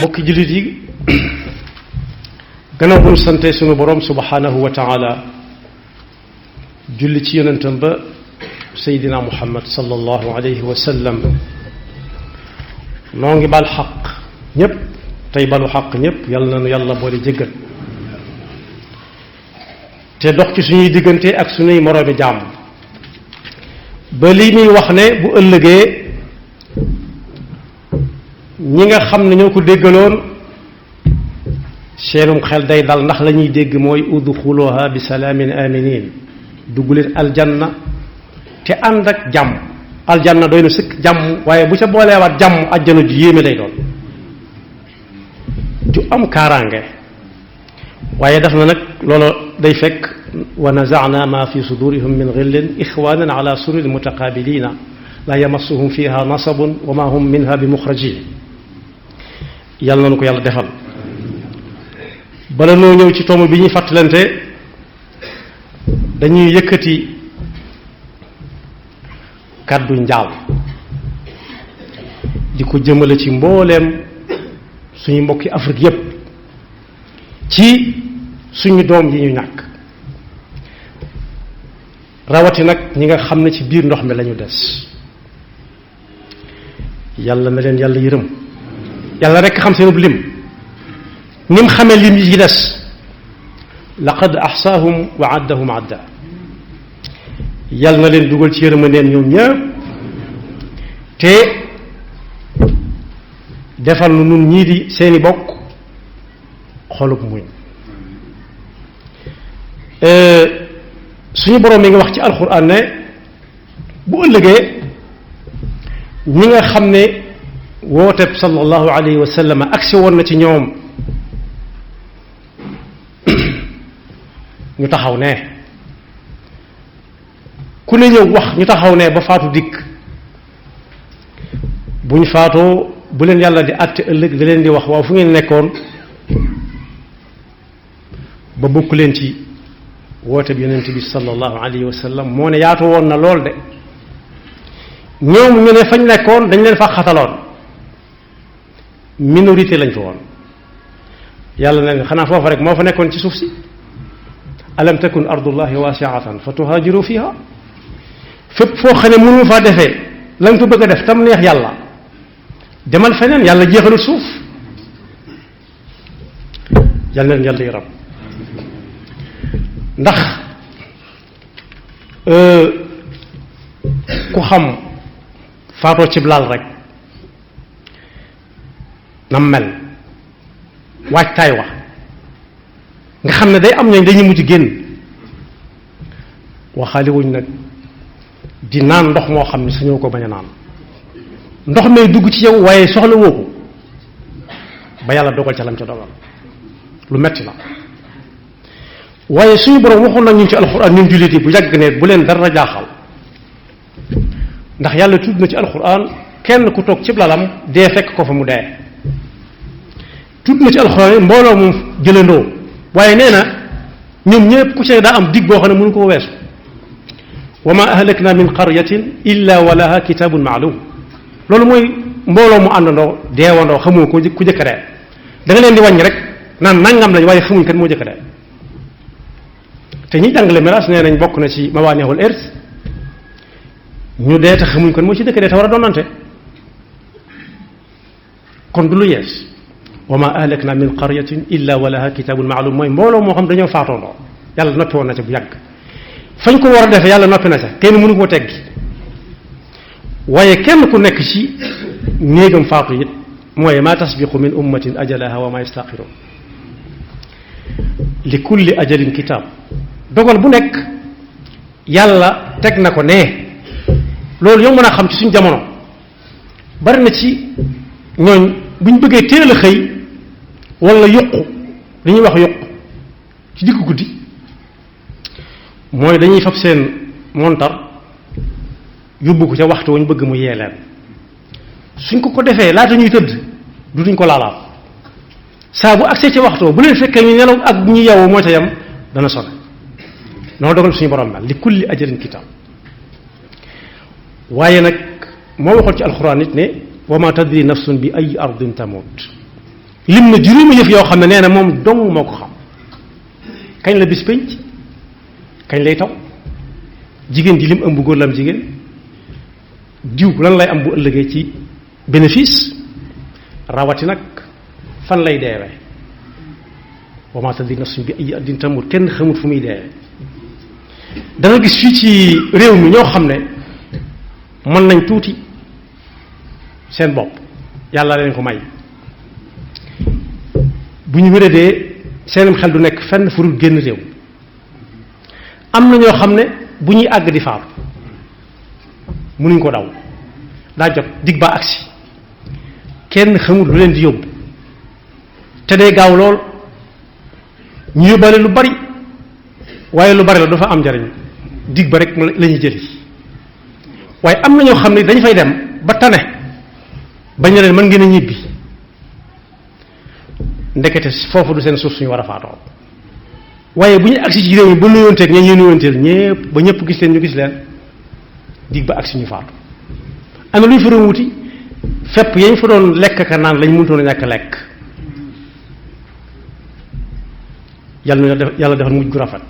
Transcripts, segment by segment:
bokki jullit yi gannaaw bu ñu sante sunu borom subhanahu wa taala julli ci yonentam ba seydina muhammad sallallahu alayhi wa sallam noo ngi bal xaq ñépp tey balu xaq ñépp yàlla na nu yàlla boole jéggal te dox ci suñuy diggante ak suñuy moroomi jàmm ba lii muy wax ne bu ëllëgee ñi nga xam ne ñoo ko déggaloon seenum xel day dal ndax la ñuy dégg mooy udxuluha bi salaamin aminin dugg leen aljanna te ànd ak jàmm aljanna doy na sëkk jàmm waaye bu ca booleewaat jàmm ajjana ju yéeme lay doon ju am kaaraange waaye daf na nag loolu day fekk wa nazaana ma fi sudurihim min ghillin ixwanan ala sururin mutaqabilina la yamassuhum fiha nasabun wa ma hum minha bi muxrajin yàlla na nu ko yàlla defal bala noo ñëw ci tomb bi ñuy fàttalante dañuy yëkkati kàddu njaal di ko jëmale ci mbooleem suñu mbokki Afrique yépp ci suñu doom yi ñu ñàkk rawati nag ñi nga xam ne ci biir ndox mi lañu des yàlla na leen yàlla yërëm yàlla rekk xam seenub lim ni mu xamee lim yi ci des laqad ahsaahum wa addahum adda yàlla na leen dugal ci yërmandeem ñoom ñëpp te defal nu nun ñii di seeni bokk xolub muñ suñu boroom mi nga wax ci alxuraan ne bu ëllëgee ñi nga xam ne wooteb sallallahu alayhi wa sallam agsi woon na ci ñoom ñu taxaw ne ku ne ñëw wax ñu taxaw ne ba faatu dikk bu ñu faatoo bu leen yàlla di àtte ëllëg da leen di wax waaw fu ngeen nekkoon ba bokk leen ci woote bi yonent bi sallallahu alayhi wa sallam moo ne yaatu woon na lool de ñoom ñu ne fañ nekkoon dañ leen fa xataloon minorité lañ fa woon yàlla na xanaa foofa rek moo fa nekkoon ci suuf si alam takun ardullahi wasi'atan fa tuhajiru fiha fépp foo xam ne mënu faa defee la nga fa bëgg a def tam neex yàlla demal feneen yàlla jeexalul suuf yàlla leen yàlla yaram ndax ku xam faatoo cib laal rek nam mel waajtaay wax nga xam ne day am ñooñ dañuy mujj génn waxaale wuñ nag di naan ndox moo xam ne sañoo ko bañ a naan ndox may dugg ci yow waaye soxla woo ko ba yàlla dogal ca lam ca dogal lu metti la waaye suñu borom waxoon nag ñun ci alxuraan ñun jullit yi bu yàgg ne bu leen dara jaaxal ndax yàlla tudd na ci alxuraan kenn ku toog ci lalam dee fekk ko fa mu dee tudd na ci alxuraan mbooloo mu jëlandoo waaye nee na ñoom ñëpp ku ci daa am dig boo xam ne mënu koo weesu wa ma ahlakna min qaryatin illa wa laha kitabun maalum loolu mooy mbooloo mu àndandoo deewandoo xamoo ko ku jëkk dee da nga leen di wàññi rek naan nangam lañ waaye xamuñ kan moo jëkk dee te ñi jàngale miraas nee nañ bokk na ci mawaanixul irs ñu dee te xamuñ kan moo ci jëkk dee te war a doonante kon du lu yees wa ma ahlakna min qaryatin illa wa laha kitabun maalum mooy mbooloo moo xam dañoo faatoondoo yàlla noppi woon na ca bu yàgg fañ ko war a defee yàlla noppi na ca kenn mënu koo teggi waaye kenn ku nekk ci néegam faatu it mooy ma tasbiqu min ummatin ajalaha wa ma yastaxiruun li kulli ajalin kitaab dogal bu nekk yàlla teg na ko ne loolu yow mën a xam ci suñ jamono bari na ci ñooñ bu ñu bëggee teel a xëy wala yokku li ñuy wax yokku ci diggu guddi mooy dañuy fab seen montar yóbbu ko ca waxtu wañ bëgg mu yee leen suñ ko defee laata ñuy tëdd du duñ ko laalaat saa bu agsee ci waxtoo bu leen fekkee ñu nelaw ak ñu yeewu moo ca yam dana sone noonu dogal suñu borom mel li kulli ajalin kitab waaye nag moo waxoon ci alxuraan nit ne wa ma tadri nafsun bi ay ardin tamut lim na juróomi yëf yoo xam ne nee na moom dong moo ko xam kañ la bis pénc kañ lay taw jigéen ji lim ëmb góor la am jigéen diw lan lay am bu ëllëgee ci bénéfice rawati nag fan lay deewee wa ma tadri nafsun bi ay ardin tamut kenn xamut fu muy deewee da nga gis fii ci réew mi ñoo xam ne mën nañ tuuti seen bopp yàlla leen ko may bu ñu wéradee seenum xel du nekk fenn fu dul génn réew am na ñoo xam ne bu ñuy àgg di faatu mënuñ ko daw daa jot dig ba agsi kenn xamul lu leen di yóbbu te day gaaw lool ñu yóbbaale lu bari waaye lu bari la dafa am njariñ dig ba rek la ñuy jëli waaye am na ñoo xam ne dañ fay dem ba tane bañ na leen mën ngeen a ñibbi ndekete foofu du seen suuf suñu war a faatoo waaye bu ñu agsi ci réew mi ba nuyoonteeg ña ñuy nuyoonteel ñépp ba ñëpp gis leen ñu gis leen dig ba agsi ñu faatu am na lu ñu fa doon wuti fepp yañ fa doon lekk ka naan lañ mënutoon a ñàkk lekk yàlla defal mujj gu rafet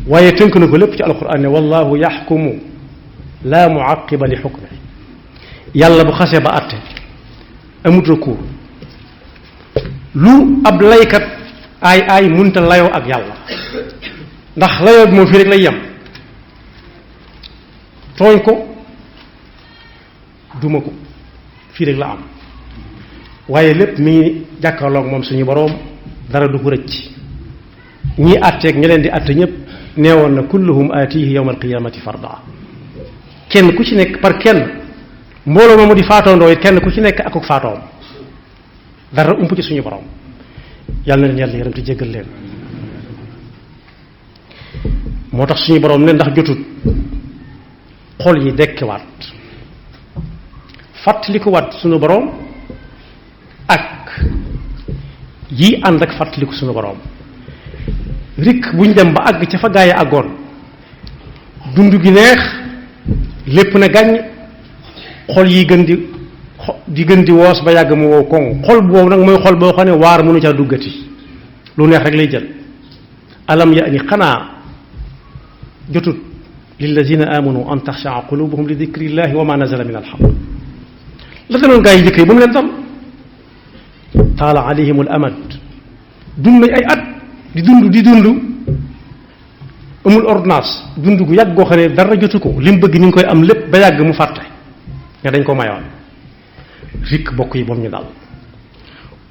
waaye tënk na ko lépp ci alquran ne wallahu yaxkumu laa muaqiba li xukme yàlla bu xasee ba àtte amut recours lu ab laykat ay munta layoo ak yàlla ndax layoo bi moom fii rek lay yem tooñ ko duma ko fii rek la am waaye lépp mi ngi jàkkaarloog moom suñu boroom dara du ko rëcc ñii àtteeg ñi leen di àtte ñépp neewoon na kulluhum aatihi yawma alqiyamati farda kenn ku ci nekk par kenn mbooloo moomu di faatoondoo it kenn ku ci nekk akuk faatoom dara ump ci suñu borom yàlla na leen yàlla yërëm te jéggal leen moo tax suñu borom ne ndax jotut xol yi dekkiwaat fàttalikuwaat suñu borom ak yi ànd ak fàttaliku suñu borom rik buñ dem ba àgg ca fa gaay a àggoon dund gi neex lépp na gàññ xol yi gën di woos ba yàgg mu wow koŋ xol boobu nag mooy xol boo xam ne waar mënu caa duggati lu neex rek lay jël alam ya ni xanaa jotut lillazina amanu an taxshaa qulubuhum li dikrillahi wa ma nazala min alxaq la daloon gaa yi jëkk yi ba mu leen dal taala alayhim al amad dund nañ ay at di dund amul ordonnance dund gu yàgg goo xam ne dara jotu ko li mu bëgg ni ngi koy am lépp ba yàgg mu fàtte nga dañ ko mayoon rikk bokk yi boobu ñu dal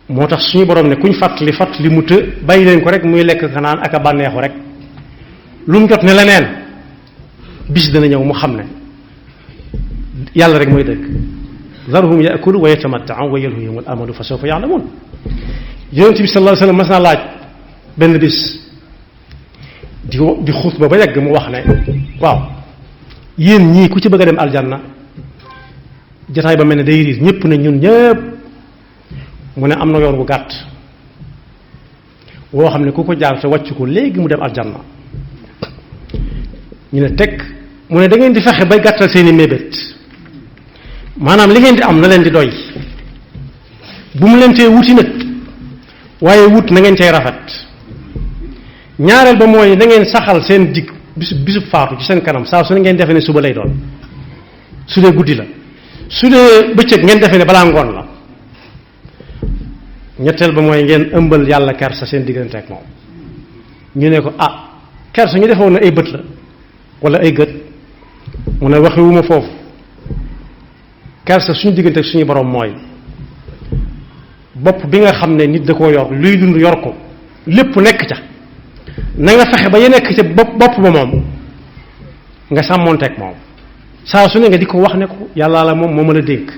moo tax suñu borom ne kuñ fàttali mu të bàyyi leen ko rek muy lekk xanaan ak a bànneexu rek lu mu jot ne leneen bis dana ñëw mu xam ne yàlla rek mooy dëgg zarhum yaakulu wa yatamatta'u wa yalhihim al amadu fa sawfa ya'lamun yonent bi sallallahu alayhi wasallam mas naa laaj benn bis di xutba ba yàgg mu wax ne waaw yéen ñii ku ci bëgg a dem aljanna jataay ba mel ne day riir ñëpp ne ñun ñëpp mu ne am na yoon bu gàtt woo xam ne ku ko jaar te wàcc ko léegi mu dem aljanna ñu ne teg mu ne da ngeen di fexe bay gàttal seeni mébét maanaam li ngeen di am na leen di doy bu mu leen tee wuti nag waaye wut na ngeen cay rafet ñaareel ba mooy na ngeen saxal seen dig bisub faatu ci seen kanam saa su ne ngeen defee ne suba lay doon su dee guddi la su dee bëccëg ngeen defee ne balaa ngoon la ñetteel ba mooy ngeen ëmbal yàlla kersa seen diggante ak moom ñu ne ko ah kersa ñu defoon na ay bët la wala ay gët mu ne waxiwuma foofu kersa suñu diggante ak suñu borom mooy bopp bi nga xam ne nit da koo yor luy dund yor ko lépp nekk ca na nga fexe ba ya nekk ca bopp ba moom nga sàmmoonteeg moom saa su ne nga di ko wax ne ko yàlla la moom moo mën a dénk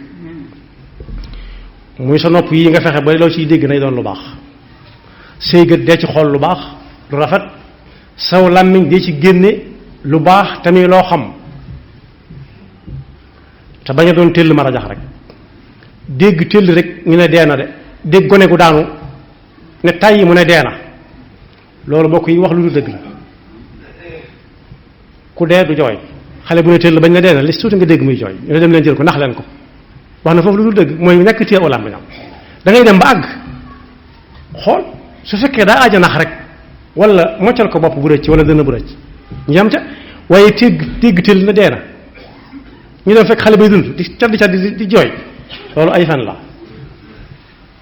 muy sa nopp yi nga fexe ba loo ciy dégg nay doon lu baax say gët dee ci xool lu baax lu rafet saw làmmiñ dee ci génne lu baax tamit loo xam te bañ a doon tëll ma rajax rek dégg tëll rek ñu ne dee na de dégg gone gu daanu ne tàyyi mu ne dee na loolu bokk yi wax lu du dëgg la ku dee du jooy xale bu ne teel bañ na dee na li tuuti nga dégg muy jooy ñu ne dem leen jël ko nax leen ko wax na foofu lu dul dëgg mooy nekk téye olaam ba ñam da ngay dem ba àgg xool su fekkee daa aaja nax rek wala moccal ko bopp bu rëcc wala dënn bu rëcc ñu yam ca waaye tégg teel na dee na ñu dem fekk xale bay dund di caddi di jooy loolu ay fen la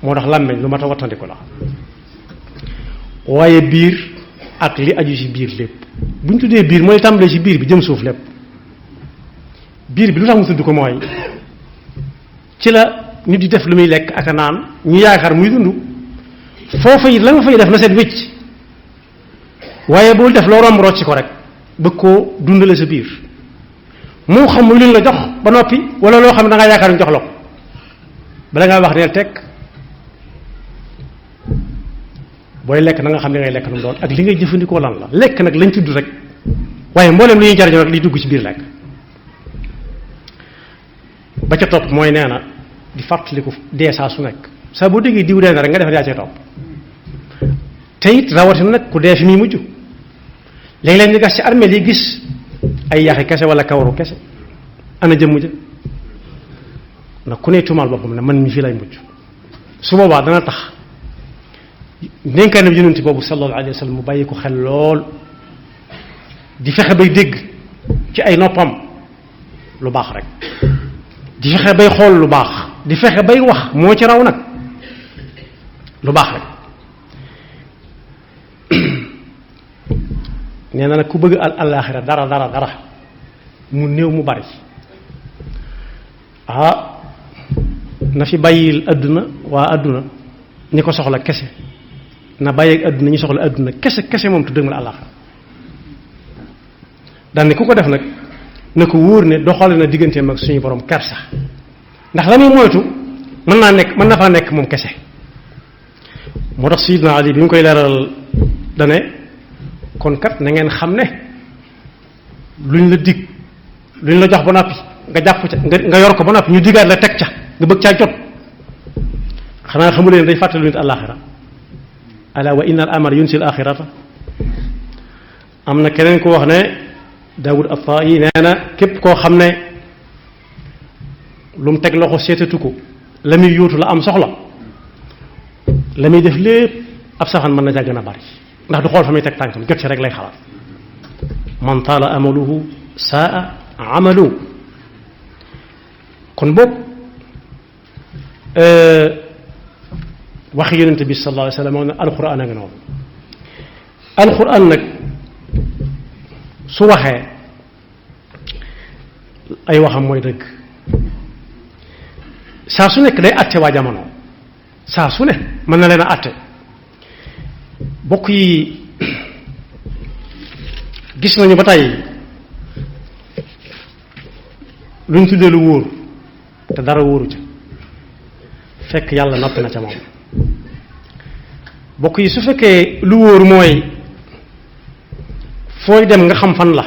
moo tax làmmeñ lu mat a wattandiku la waaye biir ak li aju ci biir lépp bu ñu tuddee biir mooy tàmbalee ci biir bi jëm suuf lépp biir bi lu tax mu tudd ko mooy ci la nit di def lu muy lekk ak a naan ñu yaakaar muy dund foofa it la nga fay def na seet wécc waaye bul def loo romb rocci ko rek bëgg koo dundale sa biir moo xam muy luñ la jox ba noppi wala loo xam ne da ngaa yaakaar ñu jox la ko bala ngaa wax neel teg booy lekk na nga xam li ngay lekk lu mu doon ak li ngay jëfandikoo lan la lekk nag lañ tudd rek waaye mboolem li ñuy jariñoo rek liy dugg ci biir lekk ba ca topp mooy nee na di fàttaliku dee saa su nekk saa boo déggee diw dee na rek nga def yaa cay topp te it rawatina nag ku dee fi muy mujj léeg-léeg ñu gas ci armée yi gis ay yaxi kese wala kawaru kese ana jëmm ja nag ku ne tuumaal boppam ne man mi fii lay mujj su boobaa dana tax dénkaane bi yonent boobu sallallahu alayhi wa sallam mu bàyyi ko xel lool di fexe bay dégg ci ay noppam lu baax rek di fexe bay xool lu baax di fexe bay wax moo ci raw nag lu baax rek nee na nag ku bëgg alaaxira dara mu néew mu bari na fi bàyyil adduna waa adduna ñi ko soxla kese na bàyyi adduna ñi soxla adduna kese moom te dëgmal alaaxira daan ne ku ko def nag na ko wóor ne doxale na digganteem ak suñu borom kersa ndax la muy moytu mën na faa nekk moom kese moo tax Sayyidina Ali bi mu koy leeral dane kon kat na ngeen xam ne luñ la dig luñ la jox ba noppi nga jàpp ca nga yor ko ba noppi ñu digaat la teg ca nga bëgg caa jot xanaa xamu leen day fàttali nit àllaaxira ala wa inna al amara yunsi al axirata am na keneen ko wax ne Daawud at-Taa'i nee na képp koo xam ne lu mu teg loxo seetatu ko la muy yóotu la am soxla la muy def lépp ab safan mën na ca gën a bari ndax du xool fa muy teg tànkam jot ci rek lay xalaat man taala amaluhu saa amalu kon boobu waxi yonente bi sallallahu alayhi wa sallam ne alquran a nga noonu alquran nag su waxee ay waxam mooy dëgg saa su nekk day atte waa jamono saa su ne mën na leen a atte bokk yi gis nañu ba tey lu ñu tuddee lu wóor te dara wóoru ca fekk yàlla noppi na ca moom bokk yi su fekkee lu wóor mooy fooy dem nga xam fan la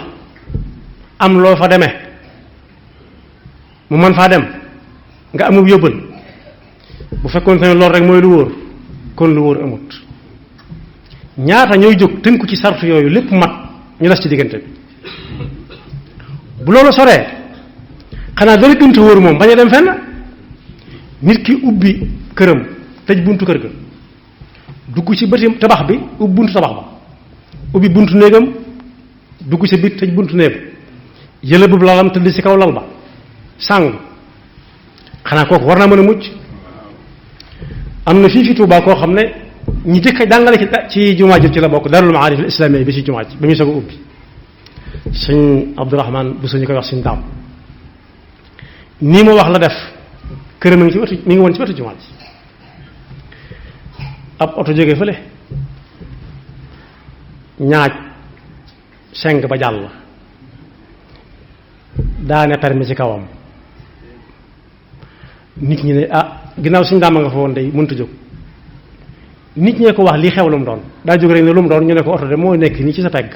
am loo fa demee mu mën faa dem nga amul yóbbal bu fekkoon ne loolu rek mooy lu wóor kon lu wóor amut ñaata ñooy jóg tënku ci sartu yooyu lépp mat ñu des ci diggante bi bu loolu soree xanaa dana gënt wóor moom bañ a dem fenn nit ki ubbi këram tëj buntu kër ga dugg ci bëti tabax bi ubbi buntu tabax ba ubbi buntu néegam dugg ci biir tëj buntu néeg yële bu lalam tëdd ci kaw lal ba sàng xanaa kooku war naa mën a mucc am na fii fi Tuubaa koo xam ne ñi jëkk a jàngale ci jumaa ji ci la bokk Daarul Maarif al Islaamiyya bi ci jumaa ji ba muy soog a ubbi sëñ Abdourahman bu ñu koy wax sëñ Daam nii ma wax la def këram mi ngi woon ci wetu jumaa ji ab oto jógee fële ñaaj seng ba jàll daane permis ci kawam nit ñi ne ginnaaw suñu daama nga fa woon day mënta jóg nit ñee ko wax lii xew lu mu doon daa jóg rek ne lu mu doon ñu ne ko oto de moo nekk nii ci sa pegg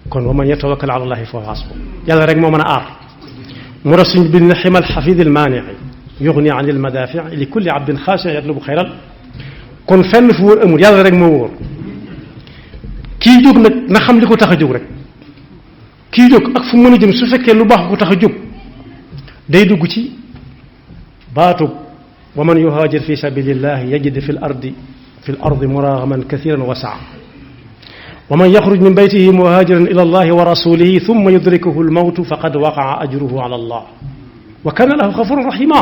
kon wa man yatawakkal ala allahi fa huwa hasbuh yàlla rek moo mën a aar mu tax suñ bind ximal xafidil maanii yughni an il madafi li kulli abdin xaasi yatlubu xayral kon fenn fu wóor amul yàlla rek moo wóor kii jóg nag na xam li ko tax a jóg rek kii jóg ak fu mën a jëm su fekkee lu baax ko tax a jóg day dugg ci baatub wa man yuhaajir fi sabilillahi yajid fi l ardi muragaman kathiran wa saa wa man yaxruj min baytihi muhaajiran ila allahi wa rasulihi thumma yudrikuhu almawtu faqad waqaa ajruhu ala allah wa kana lahu gafuran rahima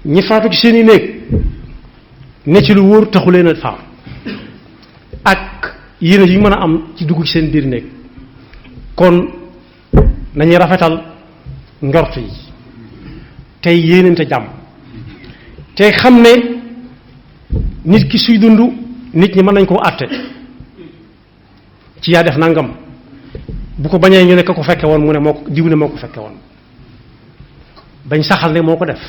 ñi faatu ci seen i néeg ne ci lu wóor taxu leen a faam ak yéene yi mën a am ci dugg ci seen biir néeg kon nañuy rafetal njort yi tey yéenante jàmm te xam ne nit ki suy dund nit ñi mën nañ koo àtte ci yaa def nangam bu ko bañee ñu ne ko fekke woon mu ne moo ko diw ne moo ko fekke woon bañ saxal ne moo ko def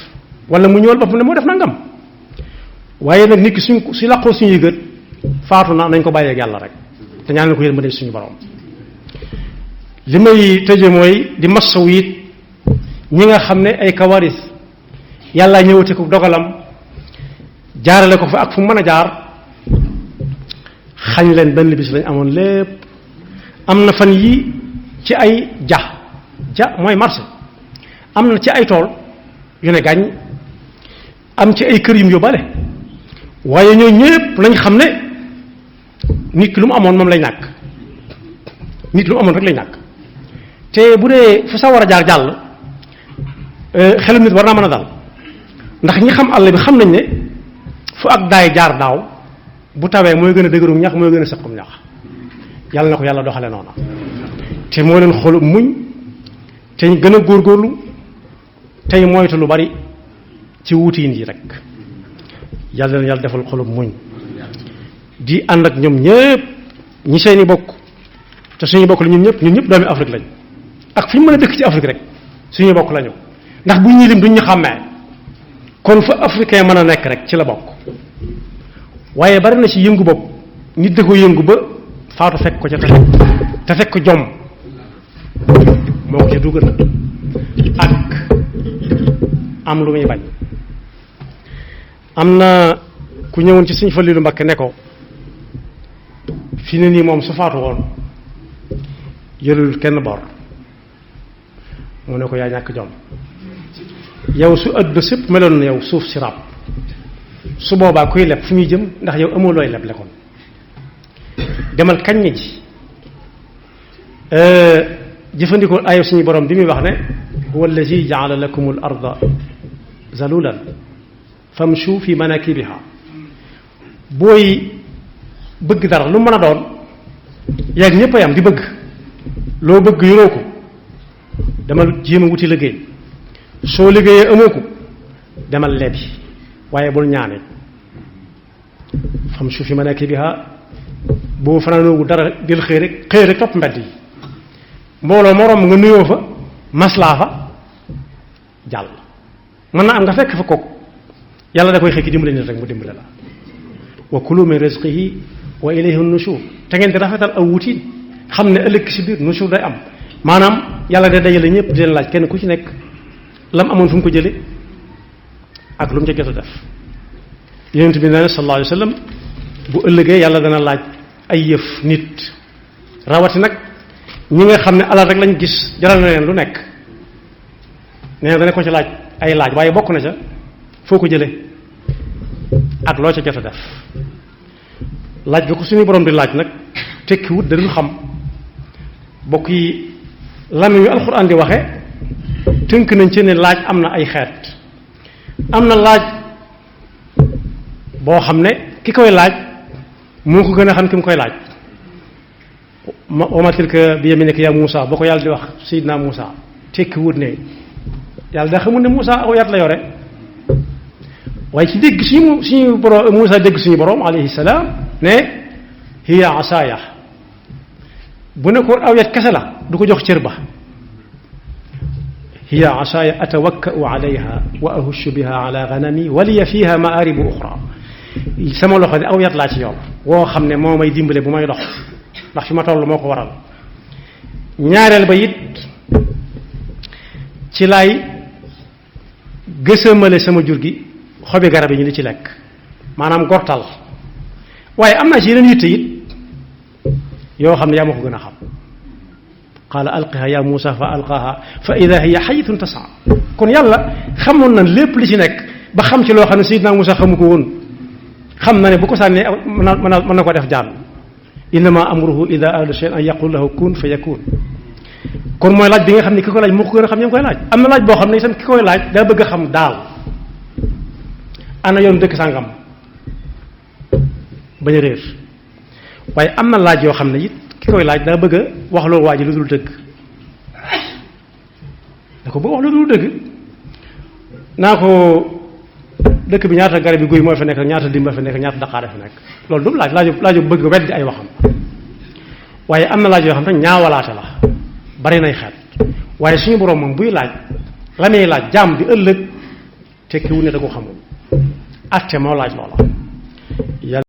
wala mu ñëwal boppam ne moo def nangam waaye nag nit ki su laqoo suñuy gët faatu na nañ ko bàyyeeg yàlla rek te ñaan ko yéen ma ne suñu borom li may tëje mooy di massaw it ñi nga xam ne ay kawaris yàlla ñëwate ko dogalam jaarale ko fa ak fu mu mën a jaar xañ leen benn bis lañ amoon lépp am na fan yi ci ay ja mooy marché am na ci ay tool yu ne gàññ am ci ay kër yum yóbbale waaye ñoo ñépp lañ xam ne nit ki lu mu amoon moom lay ñàkk nit lu mu amoon rek lay ñàkk te bu dee fu sa war a jaar jàll xelum nit war naa mën a dal ndax ñi xam àll bi xam nañ ne fu ak daay jaar daaw bu tawee mooy gën a dëgërum ñax mooy gën a sëqum ñax yàlla na ko yàlla doxale noona te moo leen xolu muñ te ñu gën a góorgóorlu tey moytu lu bari ci wutiin yi rek yàlla na yàlla defal xolu muñ di ànd ak ñoom ñëpp ñi seeni bokk te suñu bokk la ñun ñëpp doomi Afrique lañ ak fi ñu mën a dëkk ci Afrique rek suñu bokk lañu ndax bu ñuy lim duñ ñu xàmmee kon fa africain mën a nekk rek ci la bokk waaye bari na ci yëngu bopp nit da ko yëngu ba faatu fekk ko ca te fekk ko jom moo ko ca dugal ak am lu muy bañ am na ku ñëwoon ci Sëñ Fallilu Mbakke ne ko fi ne nii moom su faatu woon yërul kenn bor mu ne ko yaa ñàkk jom yow su àdduna sépp meloon na yow suuf si ràbb su boobaa kuy leb fu ñuy jëm ndax yow amoo looy leb lekkoon demal kañ ñi ji jëfandikoo ayo suñu borom bi muy wax ne huwa allazi jaala lakum al arda zalulan famshu fi manakibiha booy bëgg dara lu mën a doon yaag ñëpp a yam di bëgg loo bëgg yoroo ko demal jéem a wuti liggéey soo liggéeyee amoo ko demal lebi waaye bul ñaane famshu fi manakibiha boo fanaanoogu dara del xëy rek topp mbedd yi mbooloo moroom nga nuyoo fa maslaa fa jàll mën na am nga fekk fa kooku yàlla da koy xëy ki dimbale nit rek mu dimbale la wa kulu min rizqihi wa ilayhi nushur te ngeen di rafetal aw wutiin xam ne ëllëg si biir nushur day am maanaam yàlla day dajale ñëpp di leen laaj kenn ku ci nekk lam amoon fu mu ko jële ak lu mu ca jot a def yonent bi nee na sallallahu alayhi wa sallam bu ëllëgee yàlla dana laaj ay yëf nit rawati nag ñi nga xam ne alal rek lañ gis jaral na leen lu nekk nee na dana ko ci laaj ay laaj waaye bokk na ca foo ko jële ak loo ca jot a def laaj bi ko suñu borom di laaj nag tekki wut da dul xam bokk yi lami yu alxuraan di waxe tënk nañ ci ne laaj am na ay xeet am na laaj boo xam ne ki koy laaj moo ko gën a xam ki mu koy laaj wa ma tilka bi yaminika ya Muusa boo ko yàlla di wax Seydina Muusa tekki wut ne yàlla da xamul ne Muusa aw yat la yore waaye ci dégg suñu borom Muusa dégg suñu borom alayhi salaam ne hiya asaaya bu ne ko aw yat kese la du ko jox cër ba hiya asaaya atawakkau alayha wa ahushu biha ala ganami wa liya fiha maaribu uxra sama loxo ne aw yat laa ci yow woo xam ne moo may dimbale bu may dox ndax fi ma toll moo ko waral ñaareel ba it ci laay gësamale sama jur gi xobi garab yi ñu di ci lekk maanaam gortal waaye am naa ci yeneen yitte it yoo xam ne yaa ma ko gën a xam qaala alqiha ya Muusa fa alqaha fa ida hiya xayitun tasa kon yàlla xamoon na lépp li ci nekk ba xam ci loo xam ne Seydina Muusa xamu ko woon xam na ne bu ko sànnee mën na ko def jaan innama amruhu ida arada shay'an an yaqul lahu kun fa yakun kon mooy laaj bi nga xam ne ki koy laaj moo ko gën a xam ña ngi koy laaj am na laaj boo xam ne itam ki koy laaj daa bëgg a xam daal ana yoon dëkk sàngam bañ a réer waaye am na laaj yoo xam ne it ki koy laaj daa bëgg a wax loo waa ji lu dul dëgg da ko bëgg wax lu dul dëgg naa ko dëkk bi ñaata garab yi guy moo fa nekk ñaata dimba fa nekk ñaata daqaare fa nekk loolu du laaju bëgg weddi ay waxam waaye am na laaj yoo xam ne ñaawalaate la bari nay xeet waaye suñu boroom moom buy laaj la muy laaj jaam bi ëllëg tekkiwu ne da ko xamul atte moo laaj loola